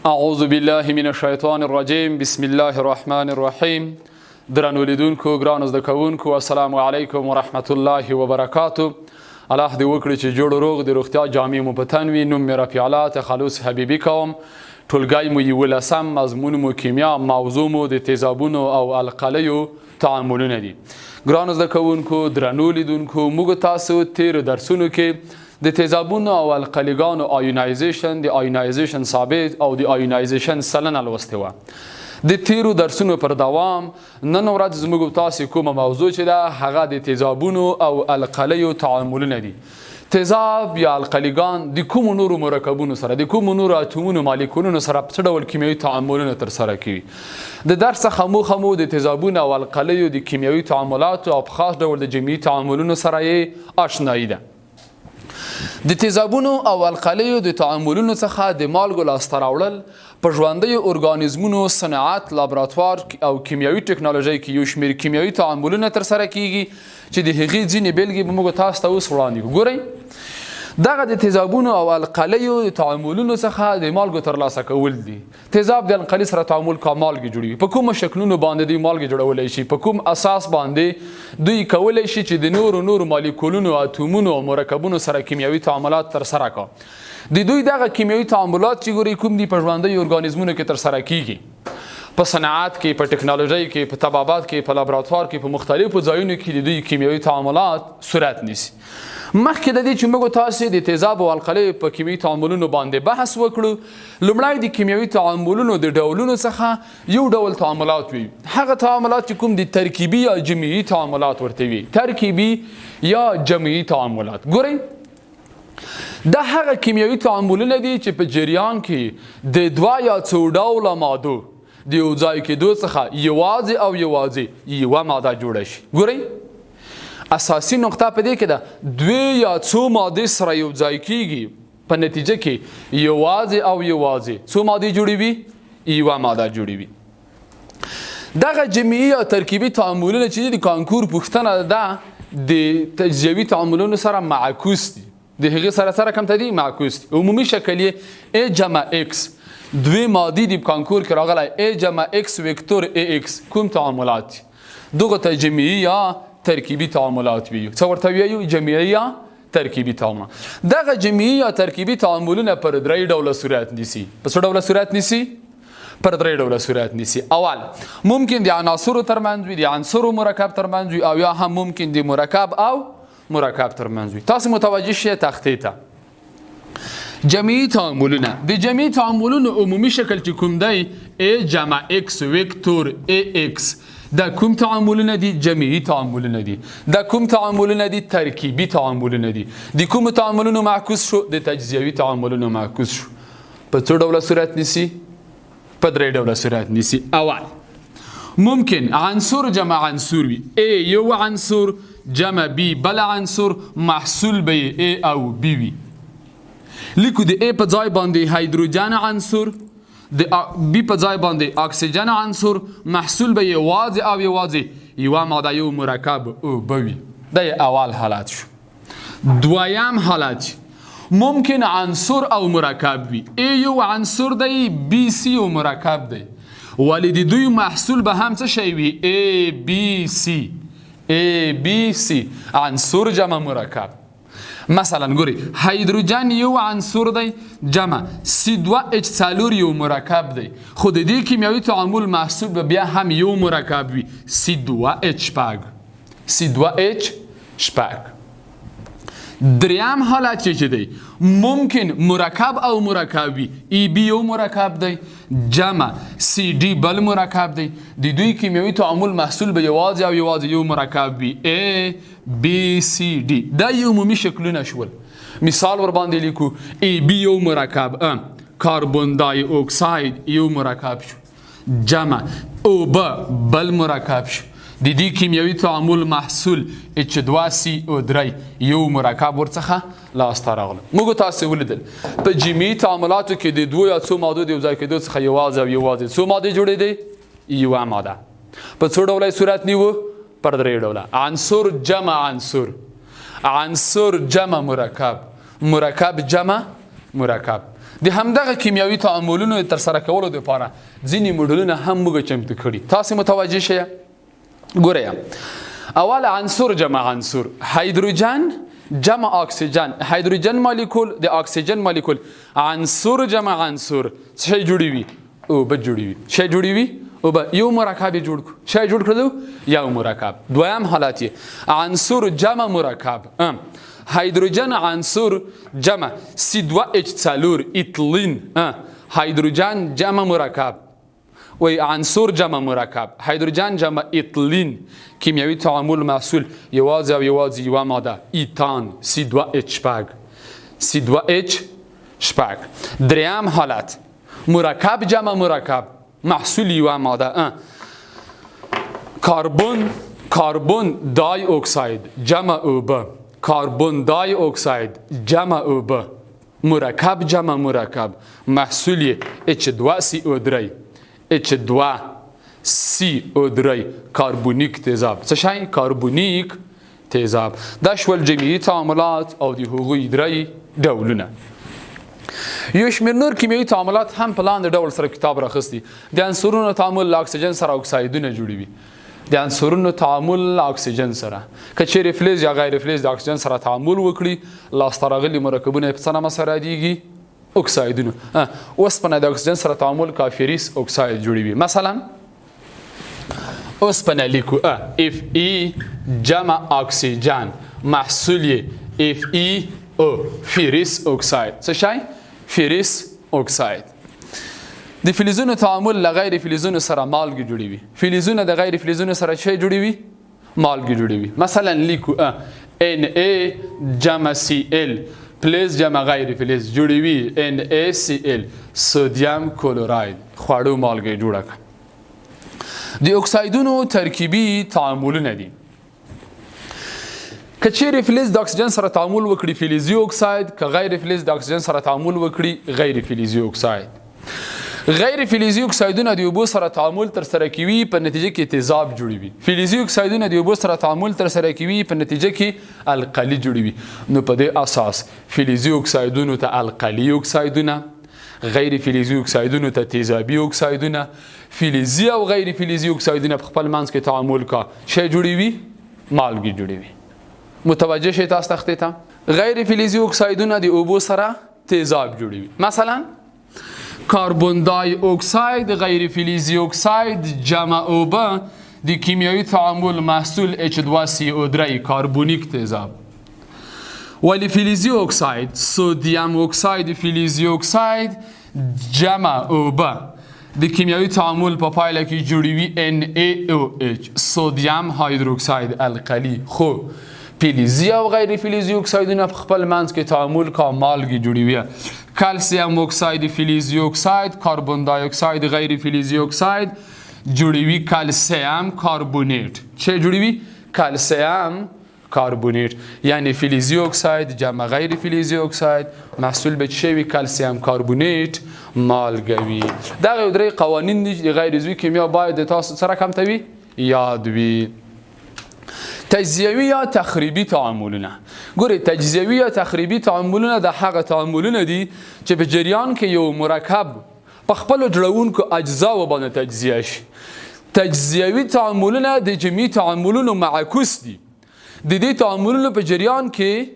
اعوذ بالله من الشیطان الرجیم بسم الله الرحمن الرحیم. درنو لیدونکو، ګرانو زده کوونکو، السلام علیکم ورحمت الله وبرکاتو. الله دې وکړي چې جوړ روغ د روغتیا جامې مو په تن وي. نوم مې رفیع الله، تخلص حبیبي کوم. ټولګی مو یولسم، مضمون مو کیمیا، موضوع مو د تیزابونو او القلیو تعاملونه دي. ګرانو زده کوونکو، درنو لیدونکو، موږ تاسو تیرو درسونو کې د تیزابونو او القلیګانو آیونایزیشن، د آیونایزیشن ثابت او د آیونایزیشن سلنه لوستې وه. د تیرو درسونو پر دوام نن ورځ زموږ تاسو کومه موضوع چې ده هغه د تیزابونو او القلیو تعاملونه دي. تیزاب یا القلیګان د کومو نورو مرکبونو سره، د کومو نورو اتومونو، مالیکولونو سره په څه ډول کیمیاوي تعاملونه ترسره کوي. د درس څخه موخه مو د تیزابونو او القلیو د کیمیاوي تعاملاتو او په خاص ډول د جمعي تعاملونو سره یې آشنایي ده. د تیزابونو او القلیو د تعاملونو څخه د مالګو لاسته راوړل په ژوندیو ارګانیزمونو، صنعت، لابراتوار او کیمیاوي ټکنالوژۍ کې یو شمېر کیمیاوي تعاملونه ترسره کیږي چې د هغې ځینې بېلګې به موږ تاسو ته اوس وړاندې کړو. ګورئ، دغه د تیزابونو او القلیو د تعاملونو څخه د مالګو ترلاسه کول دي. تیزاب د القلي سره تعامل کا مالګې جوړوي. په کومو شکلونو باندې دوی مالګې جوړولی شي، په کوم اساس باندې دوی کولی شي چې د نورو نورو مالیکولونو، اتومونو او مرکبونو سره کیمیاوي تعاملات ترسره کا. د دوی دغه کیمیاوي تعاملات چې ګوري کوم دي په ژوندیو ارګانیزمونو کې ترسره کیږي، په صنعت کې، په ټکنالوژۍ کې، په طبابت کې، په لابراتوار کې، په مختلفو ځایونو کې د دوی کیمیاوي تعاملات صورت نیسي. مخکې د دې چې موږ تاسو د تیزاب او القلي په کیمیاوي تعاملونو باندې بحث وکړو، لومړی د کیمیاوي تعاملونو د ډولونو څخه یو ډول تعاملات وي، هغه تعاملات چې کوم د ترکیبي یا جمعي تعاملات ورته وي. ترکیبي یا جمعي تعاملات، ګورئ، دا هغه کیمیاوي تعاملونه دي چې په جریان کې د دوه یا څو ډوله مادو د یو ځای کېدو څخه یوازې او یوازې یوه ماده جوړه شي. ګورئ، اساسي نقطه په دې کې ده، دوې یا څو مادې سره یو ځای کیږي، په نتیجه کې یوازې او یوازې څو مادې جوړوي؟ یوه ماده جوړوي. دغه جمعي یا ترکیبي تعاملونه چې د کانکور پوښتنه ده د تجزیوي تعاملونو سره معکوس دي، د هغې سره سره کم ته دي معکوس دي. عمومي شکل یې A جمع X، دوې مادې دي په کانکور کې راغلی، A جمع X وکتور AX، کوم تعاملات دي؟ دغه ته جمعي یا ترکیبي تعاملات ویو. څه ورته ویو؟ جمعي یا ترکیبي تعاملات. دغه جمعي یا ترکیبي تعاملونه پر درې ډوله صورت نیسي. په څه ډوله صورت نیسي؟ پر درې ډوله صورت نیسي. اول ممکن د عناصرو ترمنځ وي، د عنصرو مرکب ترمنځ وي، او یا هم ممکن د مرکب او مرکب ترمنځ وي. تاسو متوجه شئ تختې ته. جمعي تعاملونه، د جمعي تعاملونو عمومي شکل چې کوم دی A جمع X وکتور AX، دا کوم تعاملونه دي؟ جمعي تعاملونه دي. دا کوم تعاملونه دي؟ ترکیبي تعاملونه دي. د کوم تعاملونو معکوس شو؟ د تجزیوي تعاملونو معکوس شو. په څو ډوله صورت نیسي؟ په درې ډوله صورت نیسي. اول ممکن عنصر جمع عنصر وي، A یو عنصر جمع B بل عنصر، محصول به یې A او B وي. لیکو د A په ځای باندې هایدروجن عنصر، د B په ځای باندې اکسیجن عنصر، محصول به یې یوازې او یوازې یوه ماده، یو مرکب اوبه وي. دا یې اول حالت شو. دویم حالت ممکن عنصر او مرکب وي، A یو عنصر دی، B C یو مرکب دی، ولې د دوی محصول به هم څه شی وي؟ A B C، A B C، عنصر جمع مرکب. مثلا ګوري هایدروجن یو عنصر دی جمع سی 2 اچ 4 یو مرکب دی، خو د دې کیمیاوي تعامل محصول به بیا هم یو مرکب وي، سی 2 اچ شپږ، سی 2 اچ شپږ. دریم حالت چې دی ممکن مرکب او مرکب وي، ای بی یو مرکب دی جمع سی ډي بل مرکب دی، د دوی کیمیاوي تعامل محصول به یوازې او یوازې یو مرکب وي، A B C D. دا یې عمومي شکلونه شول. مثال ور باندې لیکو، ای بی یو مرکب، کاربن دای اکساید یو مرکب شو جمع اوبه بل مرکب شو، د دې کیمیاوي تعامل محصول اچ 2 سی او 3 یو مرکب ورڅخه لاسته راغله. موږ تاسو ولیدل په جمعي تعاملاتو کې د دوو یا څو مادو د یو ځای کېدو څخه یوازې او یوازې څو مادې جوړېدې؟ یوه ماده. په څو ډوله یې صورت نیو؟ پر درې ډوله: عنصر جمع عنصر، عنصر جمع مرکب، مرکب جمع مرکب. د همدغه کیمیاوي تعاملونو تر سره کولو لپاره ځینې موډلونه هم موږ چمتو کړي. تاسو متوجه شئ. ګورئ، اول عنصر جمع عنصر، هایدروجن جمع اکسیجن، هایدروجن مالیکول د اکسیجن مالیکول، عنصر جمع عنصر څه شی جوړوي؟ اوبه جوړوي. شی جوړوي اوبه. یو مرکب یې جوړ کړو. شی جوړ کړلو یو مرکب. دویم حالت یې عنصر جمع مرکب، هایدروجن عنصر جمع سی دوه اچ څلور ایتلین، هایدروجن جمع مرکب وی عنصر جمع مرکب، هایدروجن جمع ایتلین، کیمیاوي تعامل محصول یوازې او یوازې یوه ماده ایتان سی دوه اچ شپږ، سی دوه اچ شپږ. دریم حالت مرکب جمع مرکب، محصول یوه ماده کاربن کاربن دای اکساید جمع اوبه، کاربن دای اکساید جمع اوبه، مرکب جمع مرکب، محصول یې اچ دوه سی او درې، اچ دوه سی او درې، کاربونیک تیزاب. څه شی؟ کاربونیک تیزاب. دا شول جمعي تعاملات او د هغوی درې ډولونه. یو شمېر نور کیمیاوي تعاملات هم په لاندې ډول سره کتاب راخیستي. د عنصرونو تعامل له اکسیجن سره اکسایدونه جوړوي. د عنصرونو تعامل له اکسیجن سره، که چیرې فلز یا غیر فلز د اکسیجن سره تعامل وکړي، لاسته راغلي مرکبونه یې په څه نامه سره یادېږي؟ اکسایدونه. اوسپنه د اکسیجن سره تعامل کا فریس اکساید جوړوي. مثلا اوسپنه لیکو اف ای جمع اکسیجن، محصول یې اف ای او فریس اکساید. څه شی؟ فریس اکساید. د فلزونو تعامل له غیر فلزونو سره مالګې جوړوي. فلزونه د غیر فلزونو سره څه جوړوي؟ مالګې جوړوي. مثلا لیکو ان ای جمع سی ال، فلز جمع غیر فلز جوړوي ان ای سی ال، سودیم کلوراید، خواړو مالګې جوړه کړه. د اکسایدونو ترکیبي تعاملونه دي. که چیرې فلز د اکسیجن سره تعامل وکړي فلزي اکساید، که غیر فلز د اکسیجن سره تعامل وکړي غیر فلزي اکساید. غیر فلزي اکسایدونه د اوبو سره تعامل تر سره کوي، په نتیجه کې تیزاب جوړوي. فلزي اکسایدونه د اوبو سره تعامل تر سره کوي، په نتیجه کې القلي جوړوي. نو په دې اساس فلزي اکسایدونو ته القلي اکسایدونه، غیر فلزي اکسایدونو ته تیزابي اکسایدونه، فلزي او غیر فلزي اکسایدونه په خپل منځ کې تعامل کا شی جوړوي؟ مالګې جوړوي. متوجه شئ تاسو تختې ته. غیر فلزي اکسایدونه د اوبو سره تیزاب جوړوي. مثلا کاربن دای اکساید غیر فلزي اکساید جمع اوبه د کیمیاوي تعامل محصول H2CO3 کاربونیک تیزاب. ولی فلزي اکساید سودیم اکساید فلزي اکساید جمع اوبه د کیمیاوي تعامل په پایله کې جوړوي NaOH سودیم هایدروکساید القلي. خو فلزي او غیر فلزي اکسایدونه په خپل منځ کې تعامل کا مالګې جوړوي. کلسیم اکساید فلزي اکساید کاربن دای اکساید غیر فلزي اکساید جوړوي کلسیم کاربونیټ. چه جوړوي؟ کلسیم کاربونیټ. یعنی فلزي اکساید جمع غیر فلزي اکساید محصول به څه وي؟ کلسیم کاربونیټ مالګه وي. دغه یو درې قوانین دي چې د غیر عضوي کیمیا باید د تاسو څه رقم ته وي؟ یاد وي. تجزیوي یا تخریبي تعاملونه. ګورئ، تجزیوي یا تخریبي تعاملونه د هغه تعاملونه دي چې په جریان کې یو مرکب په خپلو جوړونکو اجزاو باندې تجزیه شي. تجزیوي تعاملونه د جمعي تعاملونو معکوس دي. د دې تعاملونو په جریان کې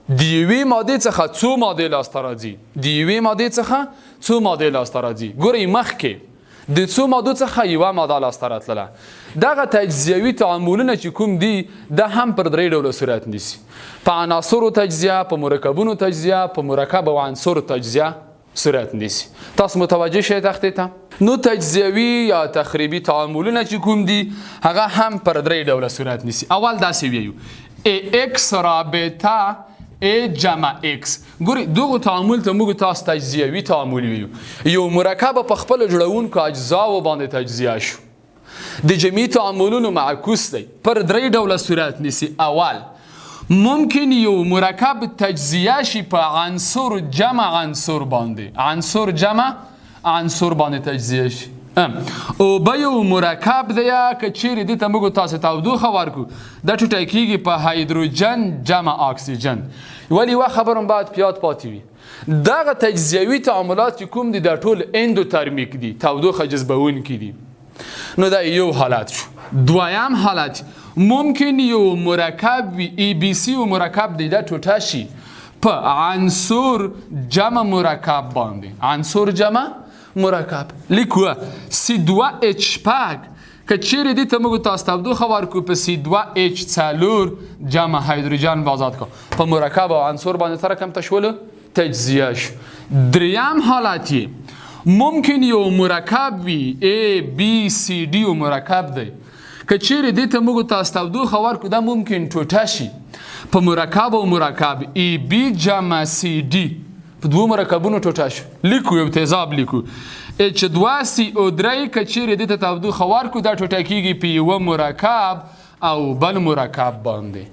د یوې مادې څخه څو مادې لاسته راځي. د یوې مادې څخه څو مادې لاسته راځي. ګورئ، مخکې د څو مادو څخه یوه ماده لاسته راتلله. دغه تجزیوي تعاملونه چې کوم دي دا هم پر درې ډوله صورت نیسي: په عناصرو تجزیه، په مرکبونو تجزیه، په مرکب او عنصر تجزیه صورت نیسي. تاسو متوجه شئ تختې ته. نو تجزیوي یا تخریبي تعاملونه چې کوم دي هغه هم پر درې ډوله صورت نیسي. اول داسې ویو ای اکس رابطه ای جمع اکس. ګورئ، دغو تعامل ته موږ تاسو تجزیوي تعامل ویو. یو مرکب په خپلو جوړونکو اجزاو باندې تجزیه شو. د جمعي تعاملونو معکوس دی، پر درې ډوله صورت نیسي. اول ممکن یو مرکب تجزیه شي په عنصر جمع عنصر باندې، عنصر جمع عنصر باندې تجزیه شي. اوبه یو مرکب دی، که چیرې دې ته موږ تاسو تودوخه ورکړو دا ټوټه کیږي په هایدروجن جمع اکسیجن. ولی یوه خبره هم باید په یاد پاتې وي، دغه تجزیوي تعاملات چې کوم دي دا ټول اندوترمیک دي، تودوخه جذبونکي دي. نو دا یو حالت شو. دویم حالت ممکن یو مرکب وي، ای بي سي یو مرکب دی، دا ټوټه شي په عنصر جمع مرکب باندې، عنصر جمع مرکب. لیکو سی دوه اچ شپږ، که چیرې دې ته موږ تاسو تودوخه ورکړو په سی دوه اچ څلور جمع هایدروجن به آزاد کړو، په مرکب او عنصر باندې سره کم ته شولو تجزیه شو. دریم حالت یې ممکن یو مرکب وي، A B C D یو مرکب دی، که چیرې دې ته موږ تاسو تودوخه ورکړو دا ممکن ټوټه شي په مرکب او مرکب A B جمع C D، په دوو مرکبونو ټوټه شو. لیکو یو تیزاب لیکو اچ دوه سی او درې، که چیرې دې ته تودوخه ورکړو دا ټوټه کیږي په یوه مرکب او بل مرکب باندې.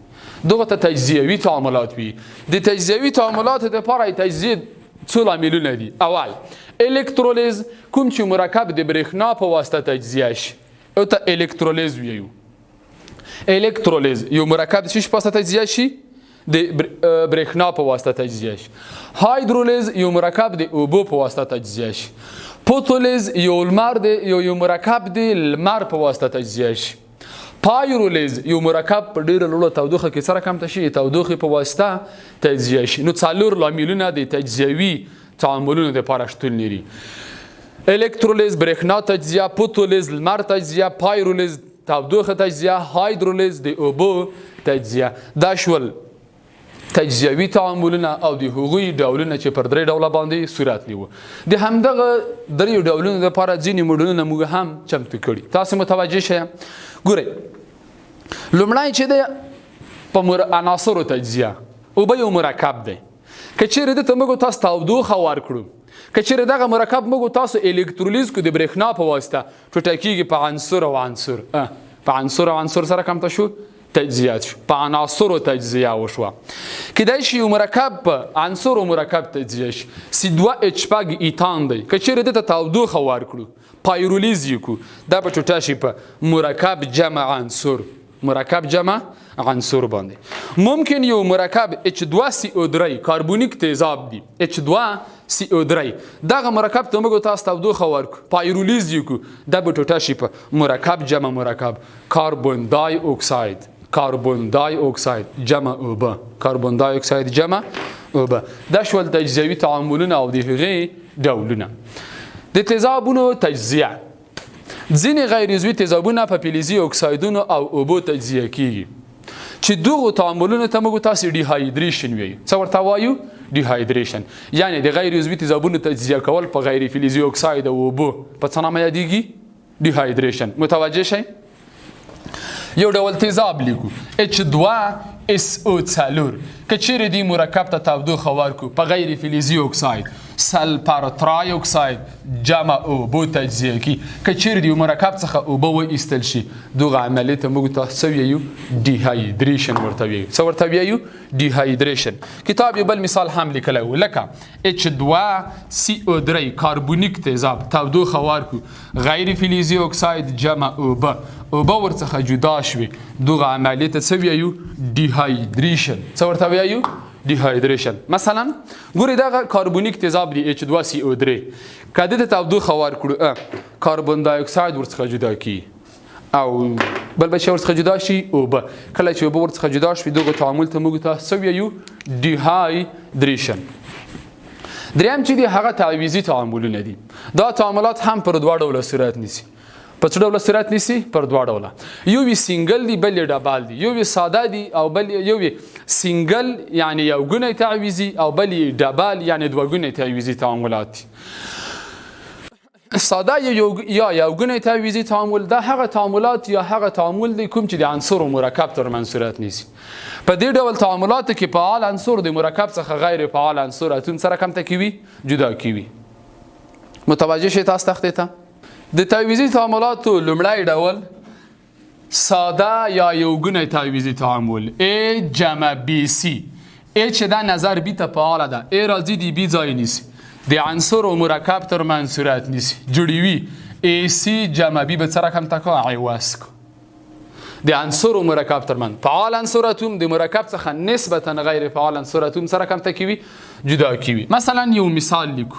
دغه ته تجزیوي تعاملات وي. د تجزیوي تعاملاتو دپاره تجزیې څو لاملونه دي. اول الکترولیز، کوم چې مرکب د برېښنا په واسطه تجزیه شي او ته الکترولیز ویو. الکترولیز یو مرکب د څه شي په واسطه تجزیه شي؟ د برېښنا په واسطه تجزیه شي. هایدرولیز یو مرکب د اوبو په واسطه تجزیه شي. پوتولیز یو لمر دی، یو مرکب د لمر په واسطه تجزیه شي. پایرولیز یو مرکب په ډیره لوړه تودوخه کې څه رقم ته شي؟ تودوخې په واسطه تجزیه شي. نو څلور لاملونه د تجزیوي تعاملونو دپاره شتون لري: الکترولیز برېښنا تجزیه، پوتولیز لمر تجزیه، پایرولیز تودوخه تجزیه، هایدرولیز د اوبو تجزیه. دا شول تجزیوي تعاملونه او د هغوی ډولونه چې پر درې ډوله باندې صورت نیوه. د همدغه دریو ډولونو دپاره ځینې موډلونه موږ هم چمتو کړي، تاسو متوجه شئ. ګورئ، لومړی چې دی په عناصرو تجزیه، اوبه یو مرکب دی، که چیرې ده ته موږ تاسو تودوخه ورکړو، که چیرې دغه مرکب موږ تاسو الکترولیز کړو د برېښنا په واسطه، ټوټه کیږي په عنصر او عنصر، په عنصر او عنصر سره کم ته شو؟ تجزیه شو، په عناصرو تجزیه وشوه. کیدای شي یو مرکب په عنصر او مرکب تجزیه شي. سی دوه اچ شپږ ایتان دی، که چیرې ده ته تودوخه ورکړو، پایرولیز یې کړو، دا به ټوټه شي په مرکب جمع عنصر، مرکب جمع عنصر باندې. ممکن یو مرکب اچ دوه سی او درې کاربونیک تیزاب دی، اچ دوه سی او درې، دغه مرکب ته موږ تاسو تودوخه ورکړو، پایرولیز یې کړو، دا به ټوټه شي په مرکب جمع مرکب کاربن دای اکساید، کاربن دای اکساید جمع اوبه، کاربن دای اکساید جمع اوبه. دا شول تجزیوي تعاملونه او د هغې ډولونه. د تیزابونو تجزیه، ځینې غیر عضوي تیزابونه په فلزي اکسایدونو او اوبو تجزیه کیږي، چې دغو تعاملونو ته موږ تاسې ډیهایدریشن وایو. څه ورته وایو؟ ډیهایدریشن، یعنې د غیر عضوي تیزابونو تجزیه کول په غیر فلزي اکساید او اوبو په څه نامه یادیږي؟ ډیهایدریشن. متوجه شئ؟ یو ډول تیزاب لیکو اچ دوه اس او څلور، که چیرې دې مرکب ته تودوخه ورکړو په غیر فلزي اکساید سلفر ترای اکساید جمع اوبو تجزیه کړي، که چیرې د یو مرکب څخه اوبه وایستل شي، دغه عملیې ته موږ ته څه ویو؟ ډیهایدریشن ورته ویو. څه ورته ویو؟ ډیهایدریشن. کتاب یو بل مثال هم لیکلی و، لکه اچ دوه سی او درې کاربونیک تیزاب تودوخه ورکړو، غیر فلزي اکساید جمع اوبه، اوبه ورڅخه جدا شوې، دغه عملیې ته څه ویو؟ ډیهایدریشن. څه ورته ویو؟ ډیهایدریشن. مثلا ګورئ دغه کاربونیک تیزاب دی اچ دوه سی او درې، که دې ته تودوخه ورکړو کاربن دای اکساید ورڅخه جدا کړي او بل به چې ورڅخه جدا شي اوبه، کله چې اوبه ورڅخه جدا شوې دغه تعامل ته موږ ته څه ویو؟ ډیهایدریشن. دریم چې دی هغه تعویضي تعاملونه دي. دا تعاملات هم پر دوه ډوله صورت نیسي. په څه ډوله صورت نیسي؟ پر دوه ډوله. یو یې single دی، بل یې double دی. یو یې ساده دی او بل یو یې single یعنی یو ګونی تعویضي او بل یې double یعنی دوه ګونی تعویضي تعاملات دي. ساده یا یو ګونی تعویضي تعامل دا هغه تعاملات یا هغه تعامل دی کوم چې د عنصر او مرکب ترمنځ صورت نیسي. په دې ډول تعاملاتو کې فعال عنصر د مرکب څخه غیر فعال عنصر اتوم سره کم ته کوي؟ جدا کوي. متوجه شئ تاسو تختې ته؟ د تعویضي تعاملاتو لومړی ډول ساده یا یو ګونی تعویضي تعامل A جمع B C. A چې دا نظر B ته فعاله ده، A راځي د B ځای نیسي، د عنصر او مرکب ترمنځ صورت نیسي، جوړوي ای سی جمع بی به څه رقم ته کو عوض کو. د عنصر او مرکب ترمنځ فعال عنصر اتوم د مرکب څخه نسبتا غیر فعال عنصر اتوم سره کم ته کیوي جدا کیوي. مثلا یو مثال لیکو،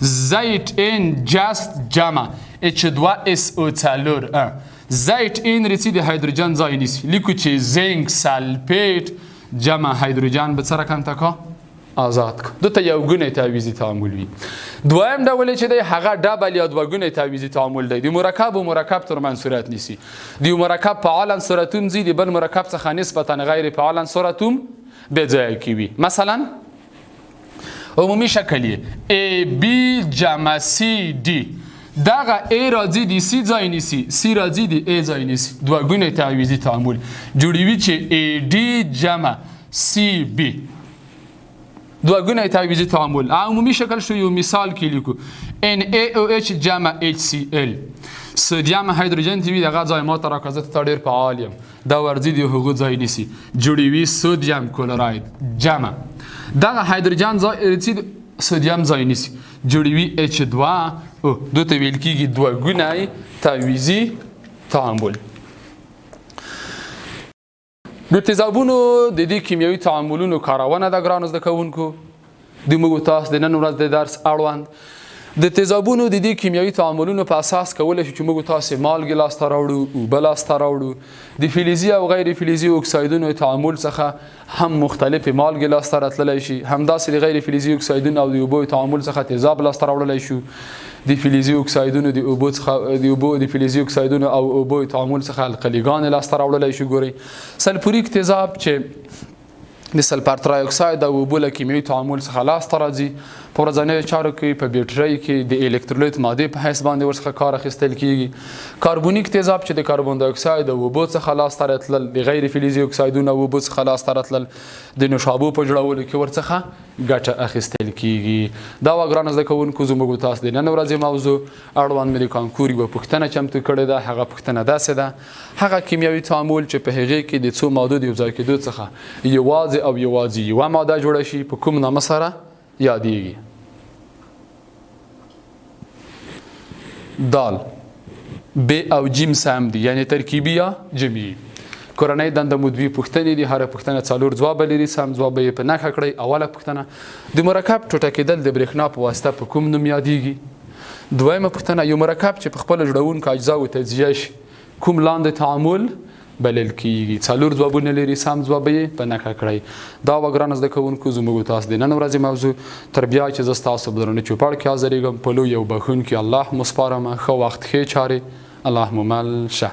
زیت ان جست جمع H2SO4. زیت ان رسی د هایدروجن ځای نیسي، لیکو چې زنک سلفیت جمع هایدروجن به څه رقم ته کو آزاد کو. دته یو ګونی تعویضي تعامل وي. دویم ډول چې دی هغه ډبل یا دوه ګونی تعویضي تعامل دی، د مرکب او مرکب ترمنځ صورت نیسي. د یو مرکب فعال عنصر اتوم ځي د بل مرکب څخه نسبتا غیر فعال عنصر اتوم بې ځایه کوي. مثلا عمومي شکل یې A B جمع C D، دغه A راځي د C ځای نیسي، C راځي د A ځای نیسي، دوه ګونی تعویضي تعامل جوړوي چې A D جمع C B، دوه ګونی تعویضي تعامل. عمومي شکل شو یو مثال کې لیکو NaOH جمع HCl، سودیم هایدروجن چې وي دغه ځای ماته راکړه، زه ته ډېر فعال یم، دا ورځي د هغو ځای نیسي، جوړوي سودیم کلوراید جمع دغه هایدروجن ځای چې سودیم ځای نیسي، جوړوي H2O. دوی ته ویل کېږي دوه ګونی تعویضي تعامل. د تیزابونو د دې کیمیاوي تعاملونو کارونه ده ګرانو زده کوونکو، د موږ تاسو د نن ورځ د درس اړوند د تیزابونو د دې کیمیاوي تعاملونو په اساس کولی شو چې موږ تاسو مالګې لاسته راوړو، اوبه لاسته راوړو. د فلزي او غیر فلزي اکسایدونو تعامل څخه هم مختلفې مالګې لاسته راتللی شي، همداسې د غیر فلزي اکسایدونو او د اوبو تعامل څخه تیزاب لاسته راوړلی شو. د فلزي اکسایدونو د اوبو څخه د اوبو د فلزي اکسایدونو او اوبو تعامل څخه القلیګانې لاسته راوړلی شو. ګورئ سلفوریک تیزاب چې د سلفر ترای اکساید او اوبو له کیمیاوي تعامل څخه لاسته راځي، په ورځنیو چارو کې په بیټرۍ کې د الکترولیت مادې په حیث باندې ورڅخه کار اخیستل کیږي. کاربونیک تیزاب چې د کاربن ډای اکساید او اوبو څخه لاسته راتلل، د غیر فلزي اکسایدونو او اوبو څخه لاسته راتلل، د نوشابو په جوړولو کې ورڅخه ګټه اخیستل کیږي. دا وه ګرانو زده کوونکو زموږ تاسو د نن ورځې موضوع اړوند مې د کانکور یوه پوښتنه چمتو کړې ده. هغه پوښتنه داسې ده، هغه کیمیاوي تعامل چې په هغې کې د څو مادو د یوځای کېدو څخه یوازې او یوازې یوه ماده جوړه شي په کوم نامه سره یادیږي؟ دال ب او جیم سم دي، یعنی ترکیبي یا جمعي. کورنۍ دنده مو دوې پوښتنې دي، هره پوښتنه څلور ځوابه لري، سم ځواب به یې په نښه کړئ. اوله پوښتنه، د مرکب ټوټه کېدل د برېښنا په واسطه په کوم نوم یادیږي؟ دویمه پوښتنه، یو مرکب چې په خپلو جوړونکو اجزاوو تجزیه شي کوم لاندې تعامل بلل کیږي؟ څلور ځوابونه لري، سم ځواب به یې په نښه کړئ. دا وه ګرانو زده کوونکو زموږ تاسو د نن ورځې موضوع. تر بیا چې زه ستاسو په درنه چوپړ کې حاضرېږم، په لوی او بښونکي الله مو سپارم. ښه وخت، ښې چارې، الله مو مل شه.